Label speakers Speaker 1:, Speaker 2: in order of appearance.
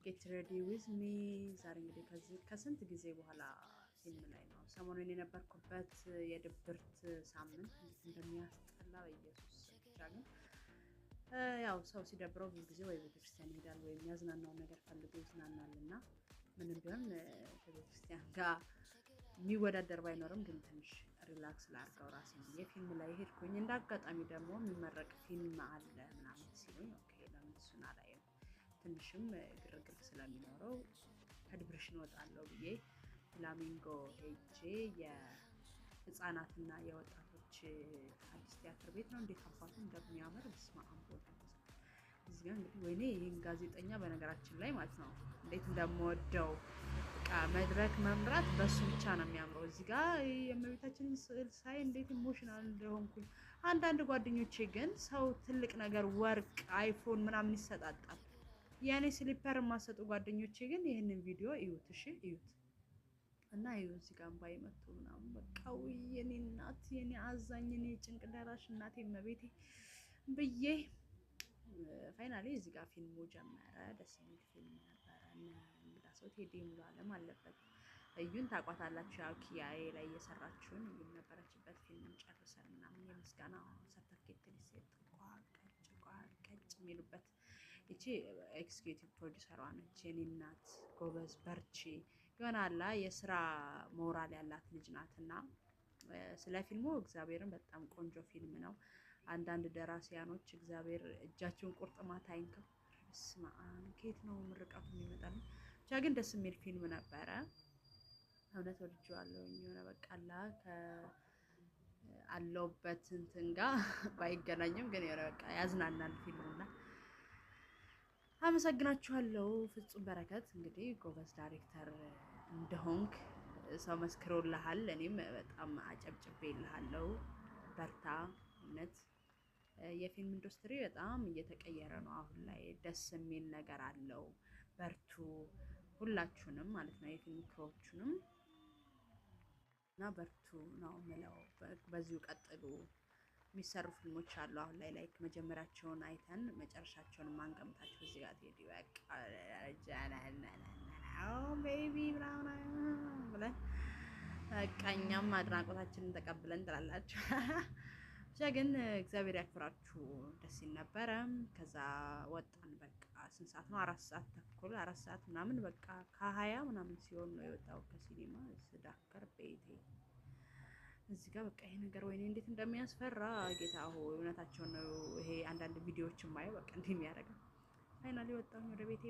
Speaker 1: Get ready with me። ዛሬ እንግዲህ ከዚህ ከስንት ጊዜ በኋላ ፊልም ላይ ነው። ሰሞኑን የነበርኩበት የድብርት ሳምንት እንዴት እንደሚያስጠላ በኢየሱስ። ብቻ ግን ያው ሰው ሲደብረው ብዙ ጊዜ ወይ ቤተክርስቲያን ይሄዳል ወይ የሚያዝናናውን ነገር ፈልጎ ይዝናናል እና ምንም ቢሆን ከቤተክርስቲያን ጋር የሚወዳደር ባይኖርም ግን ትንሽ relax ላድርገው ራሴን ብዬ ፊልም ላይ ሄድኩኝ። እንደ አጋጣሚ ደግሞ የሚመረቅ ፊልም አለ ምናምን ሲሉኝ okay ለምን እሱን አላየም፣ ትንሽም ግርግር ስለሚኖረው ከ depression እወጣለሁ ብዬ ፍላሚንጎ ሄጄ የህፃናትና የወጣቶች አዲስ ቲያትር ቤት ነው። እንዴት አባቱ እንደሚያምር፣ በስመ አብ ወወልድ ወመንፈስ ቅዱስ። እዚህ ጋር እንግዲህ ወይኔ ይህን ጋዜጠኛ በነገራችን ላይ ማለት ነው እንዴት እንደምወደው፣ በቃ መድረክ መምራት በሱ ብቻ ነው የሚያምረው። እዚህ ጋር የእመቤታችንን ስዕል ሳይ እንዴት emotional እንደሆንኩኝ። አንዳንድ ጓደኞቼ ግን ሰው ትልቅ ነገር ወርቅ፣ iPhone ምናምን ይሰጣጣል። የእኔ slipper የማሰጡ ጓደኞቼ ግን ይህንን ቪዲዮ እዩት፣ እሺ እዩት። እና ይኸው እዚህ ጋር እምባዬ መጥቶ ምናምን በቃ ውይ የኔ እናት፣ የኔ አዛኝ፣ የኔ ጭንቅ ደራሽ እናቴ እመቤቴ ብዬ finally እዚህ ጋር ፊልሙ ጀመረ። ደስ የሚል ፊልም ነበረ። እነ እንግዳ ሰው ቴዲ ሙሉ አለም አለበት። እዩን ታቋታላችሁ። ያው ኪያዬ ላይ እየሰራችሁን እዩን ነበረችበት። ፊልሙን ጨርሰን ምናምን የምስጋና ሰርተፍኬት ሊሰጥ ቋ ቀጭ ቋ ቀጭ የሚሉበት ይቺ executive producer ሯ ነች። የኔ እናት ጎበዝ በርቺ ይሆናላ የስራ ሞራል ያላት ልጅ ናት እና ስለ ፊልሙ እግዚአብሔርን በጣም ቆንጆ ፊልም ነው። አንዳንድ ደራሲያኖች እግዚአብሔር እጃቸውን ቁርጥማት አይንካው። በስመ አብ ከየት ነው ምርቃቱ የሚመጣልኝ? ብቻ ግን ደስ የሚል ፊልም ነበረ። እውነት ወድጄዋለሁ። የሆነ በቃ አለውበት እንትን ጋር ባይገናኝም ግን የሆነ በቃ ያዝናናል ፊልሙና አመሰግናችኋለሁ። ፍጹም በረከት እንግዲህ ጎበዝ ዳይሬክተር እንደሆንክ ሰው መስክሮልሃል። እኔም በጣም አጨብጭቤልሃለሁ። በርታ። እውነት የፊልም ኢንዱስትሪ በጣም እየተቀየረ ነው አሁን ላይ፣ ደስ የሚል ነገር አለው። በርቱ ሁላችሁንም ማለት ነው የፊልም crew ዎቹንም እና በርቱ ነው የምለው። በዚሁ ቀጥሉ። የሚሰሩ ፊልሞች አሉ አሁን ላይ like መጀመሪያቸውን አይተን መጨረሻቸውን ማንገምታቸው። እዚህ ጋር ቴዲ በቃ baby ምናምን ብለን በቃ እኛም አድናቆታችንን ተቀብለን ትላላችሁ። ብቻ ግን እግዚአብሔር ያክብራችሁ። ደስ ይል ነበረ። ከዛ ወጣን። በቃ ስንት ሰዓት ነው? 4 ሰዓት ተኩል፣ 4 ሰዓት ምናምን በቃ ከ20 ምናምን ሲሆን ነው የወጣው ከሲኒማ ስዳከር ቤቴ። እዚህ ጋር በቃ ይሄ ነገር ወይኔ እንዴት እንደሚያስፈራ፣ ጌታ ሆይ እውነታቸውን ነው። ይሄ አንዳንድ ቪዲዮዎች የማየው በቃ እንዲህ የሚያደርገው finally ወጣሁኝ ወደ ቤቴ።